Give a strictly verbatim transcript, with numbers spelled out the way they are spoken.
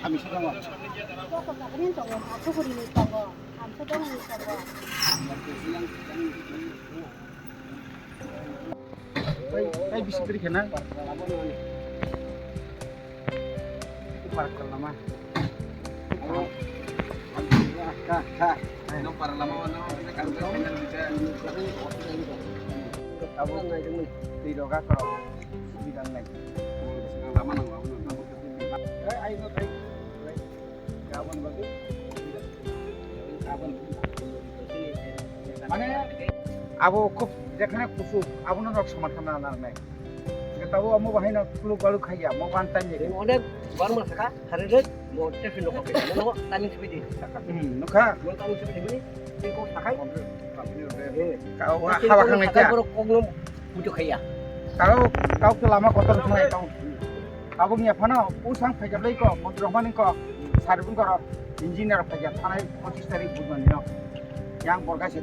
Kami sa tongo. Koko kagrin tongo, aku kurini tongo, amsa dongni tongo. Ai, ai, bisi teri kena. Park lama. Ka, ka. Nang park lama, nang kita kan kita bisa. Abo ngai dong, tei roga karo. Subida ngai. Lama nang, lama nang. Ai, ai, no, ai. Mane, abo khub jekhane kusu, abono nok somathan na nai. Tabo amo bahai no kluk balu khaiya, mo ban time ni. Onek bar ma saka, hari ret, mo te fin ko. Mo tani sibidi saka. Hmm, nukha. Mo tani sibidi ni, tin ko sakai. Ka, wa, hawa khang nai kya? Borok kok no bujo khaiya. Tao, tao ke lama kotor khanai tao. Tabuk ni aphano usang phaijablai ko, montri rok mani ko, sarbung ko rok, engineer phaijak thanai pochis tarik budman no. Yang borga se.